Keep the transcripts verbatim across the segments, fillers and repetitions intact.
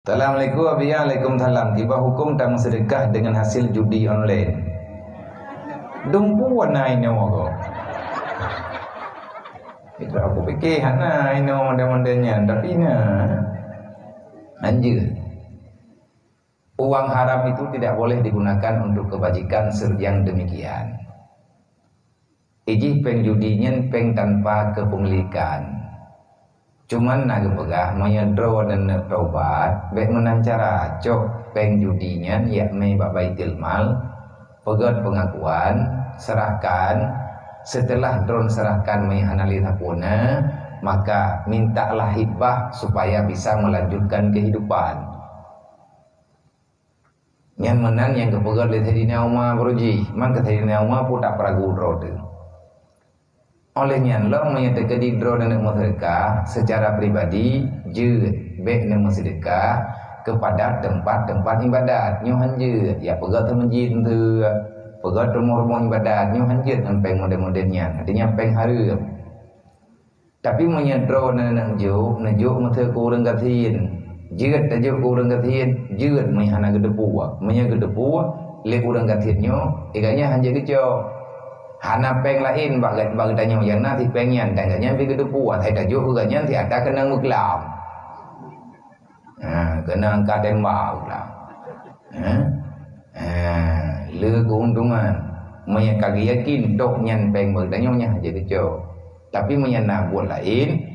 Assalamualaikum, Abi. Waalaikumsalam. Kiban huköm tameuseudeukah deungon hasil judi online? Dum peue na inoe ko. Itu aku pikir hana inoe model-model nyan, tapi na. Anjeut. Uang haram itu tidak boleh digunakan untuk kebajikan se-, yang demikian. Ijih péng judi nyan péng tanpa kepemilikan. Cuman na geupeugah, meunyoe droeneuh taubat, bék meunan cara, cok péng judi nyan jak mé bak Baitul Mal, peugét peungakuan, seurahkan. Seuteulah droeneuh seurahkan meunyoe hana lé sapeue na, maka mintalah hibah supaya bisa melanjutkan kehidupan. Nyan meunan nyang geupeugét lé Saidina Umar baroe jih, man keu Saidina Umar peue tapeuragu droe teuh. Óh lheueh nyan lom, meunyoe teukeudi droeneuh neuk meuseudeukah, seucara pribadi jeuet, bék neumeuseudeukah keupada teumpat-teumpat iébadat. Nyoe hanjeuet, ya peugét meuseujid teuh, peugét rumoh-rumoh iébadat, nyoe hanjeuet ngon péng model-model nyan, artinya péng hareuem. Tapi meunyoe droeneuh neujok, neujok meuseu keu ureuëng gasien. Jeuet tajok keu ureuëng gasien, jeuet meunyoe hana geuteupeue. Meunyoe geuteupeue lé ureuëng gasien nyoe, eh, gobnyan hanjeuet geucok. Hana péng laén bak ga-, bak geutanyoe, nyang na sit péng nyan, dan gobnyan pih geuteupeue, asai tajok keu gobnyan sit ata keunong meuklam. Ha, keunong ka tembak pula. Ha? Ha, le keuntungan. Meunyoe ka geuyakin, toh nyan péng bak geutanyoe, nyan hanjeuet geucok. Tapi meunyoe na buet laén,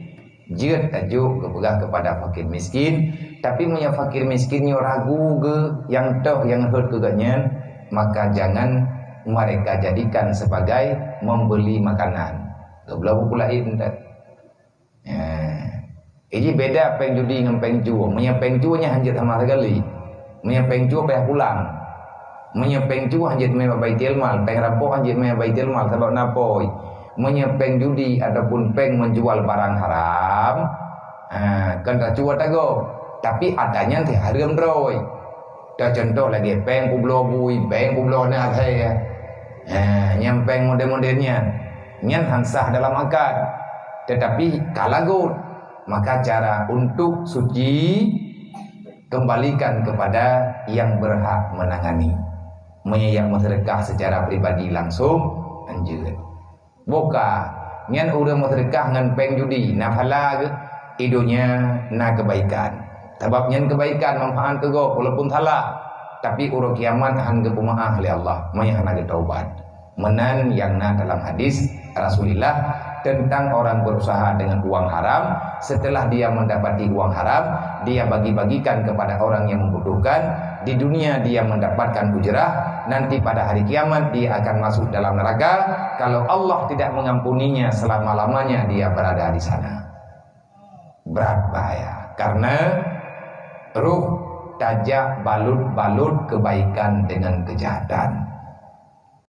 jeuet tajok geupeugah keupada fakir miskin. Tapi meunyoe fakir miskin nyoe ragu geuh, nyang toh nyang rhot keu gobnyan, maka jangan mereka jadikan sebagai membeli makanan. Geubloe buku laén dah. Eh, jadi beda péng judi ngon péng cue. Meunyoe péng cue nyan hanjeuet sama sekali. Meunyoe péng cue payah pulang. Meunyoe péng cue hanjeuet mé bak Baitul Mal, péng rampok hanjeuet mé bak Baitul Mal sabab na apui. Meunyoe péng judi ataupun péng menjual barang haram, ha, kon tacue tagoe, tapi ata nyan sit hareuem droe. Teucontoh lagée péng peubloe bui, péng peubloe na asai. Ha, nyang péng model-model nyan, nyan han sah dalam akad. Tetapi ka lagot, maka cara untuk suci, kembalikan kepada yang berhak menangani. Meunyoe jak meuseudeukah seucara pribadi langsong, hanjeuet. Boh ka, nyan ureuëng meuseudeukah ngon péng judi, na pahala geuh, i donya na keubaikan. Sabab nyan keubaikan manfaat keu gob, walaupun salah, tapi uroe kiamat han geupeumeuáh lé Allah, meunyoe hana geutaubat. Meunan nyang na dalam hadis Rasulullah tentang orang berusaha dengan uang haram, setelah dia mendapati uang haram, dia bagi-bagikan kepada orang yang membutuhkan. Di dunia dia mendapatkan ujrah, nanti pada hari kiamat dia akan masuk dalam neraka. Kalau Allah tidak mengampuninya, selama-lamanya dia berada di sana. Berat bahaya. Karena roh tajak balut-balut kebaikan dengan kejahatan.